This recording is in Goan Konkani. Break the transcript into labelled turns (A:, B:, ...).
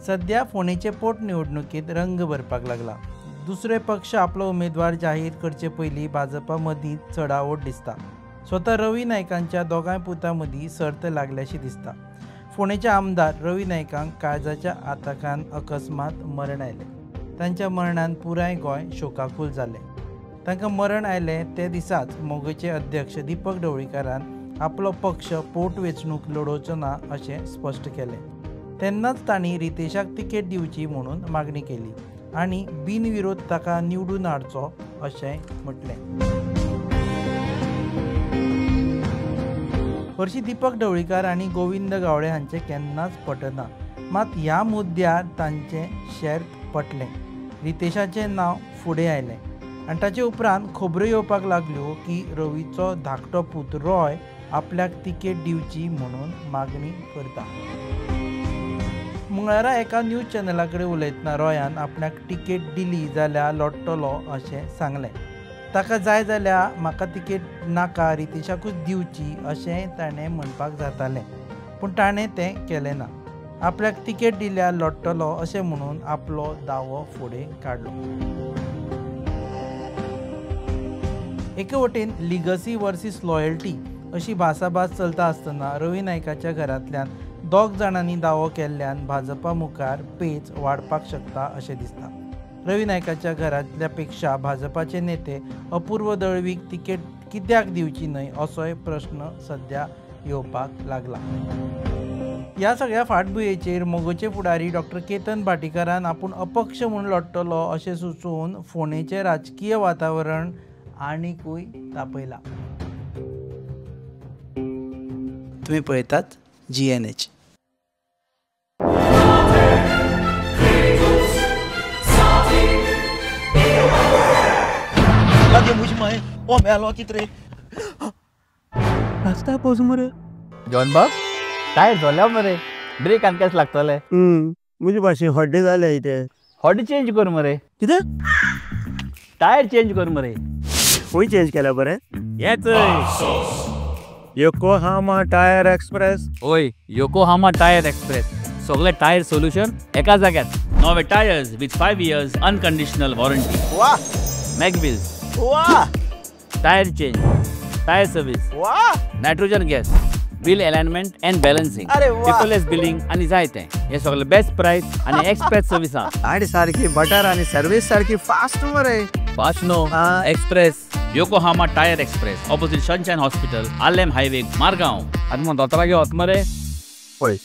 A: सध्या फोंडेचे पोटनिवडणुकीत रंग भरपाक लागला. दुसरे पक्ष आपलो उमेदवार जाहीर करचे पयलीं भाजपा मदीं चढाओढ दिसता. स्वता रवी नायकांच्या दोगांय पुतां मदीं सर्त लागल्याशी दिसता. फोंडेचे आमदार रवी नायकांक काळजाच्या आताकान अकस्मात मरण आयलें. तांच्या मरणान पुराय गोंय शोकाकूल जालें. तांकां मरण आयलें ते दिसाच मोगोचे अध्यक्ष दीपक ढवळीकारान आपलो पक्ष पोटवेंचणूक लडोवचो ना अशें स्पश्ट केलें. तेन्नाच तांणी रितेशाक तिकेट दिवची म्हणून मागणी केली आनी बिनविरोध ताका निवडून हाडचो अशें म्हटलें. हरशीं दीपक ढवळीकार आनी गोविंद गावडे हांचें केन्नाच पटना, मात ह्या मुद्द्यार तांचें शेर्त पटलें. रितेशाचें नांव फुडें आयलें आनी ताचे उपरांत खबरो येवपाक लागल्यो की रवीचो धाकटो पूत रॉय आपल्याक तिकेट दिवची म्हणून मागणी करता. मंगळारा एका न्यूज चॅनला कडेन उलयतना रॉयान आपल्याक तिकेट दिली जाल्यार लोट्टलो अशें सांगलें. ताका जाय जाल्यार म्हाका तिकेट नाका, रितेशाकूच दिवची अशें ताणें म्हणपाक जातालें, पूण ताणें तें केलें ना. आपल्याक तिकेट दिल्यार लोट्टलो अशें म्हणून आपलो दावो फुडें काडलो. एके वटेन लिगसी वर्सीस लॉयल्टी अशी भासाभास चलता आसतना रवी नायकाच्या घरांतल्यान दोग जाणांनी दावो केल्ल्यान भाजपा मुखार पेच वाडपाक शकता अशें दिसता. रवी नायकाच्या घरांतल्या पेक्षा भाजपाचे नेते अपूर्व दळवीक तिकेट कित्याक दिवची न्हय असोय प्रश्न सध्या येवपाक लागला. ह्या सगळ्या फाटभुंयेचेर मोगोचे फुडारी डॉक्टर केतन भाटीकारान आपूण अपक्ष म्हूण लडटलो अशें सुचोवन फोंडेचें राजकीय वातावरण आनीकूय तापयलां. तुमी पळयतात GNH.
B: रस्ता पोच मरे
C: जॉन बाब, टायर जोल्या मरे, ब्रेक आनी कशें लागतले.
B: म्हजे भाशेन हड्डे जाले इथे.
C: हड्डे चेंज कर मरे.
B: कितें?
C: टायर चेंज कर मरे.
B: खंय चेंज केल्या बरें?
C: हेच
B: योकोहामा टायर एक्सप्रेस.
C: ओय, योकोहामा टायर एक्सप्रेस, सगळे टायर सोल्युशन एका जाग्यार. नवे tyres with 5 years unconditional warranty.
B: वा!
C: मॅगव्हील्स.
B: वा!
C: Tyre change, tyre service.
B: वा!
C: Nitrogen gas, wheel alignment and balancing, paperless billing आनी जायते. हे सगळे बेस्ट प्राइस आनी एक्सप्रेस सर्विसा.
B: गाडी सारकी बटर आनी सर्वीस सारकी फास्ट मरे.
C: Fast no, express. Yokohama tyre express, opposite Sunshine hospital, Arlem highway, Margao. आतां मग दोतोराक वत मरे.
B: पळय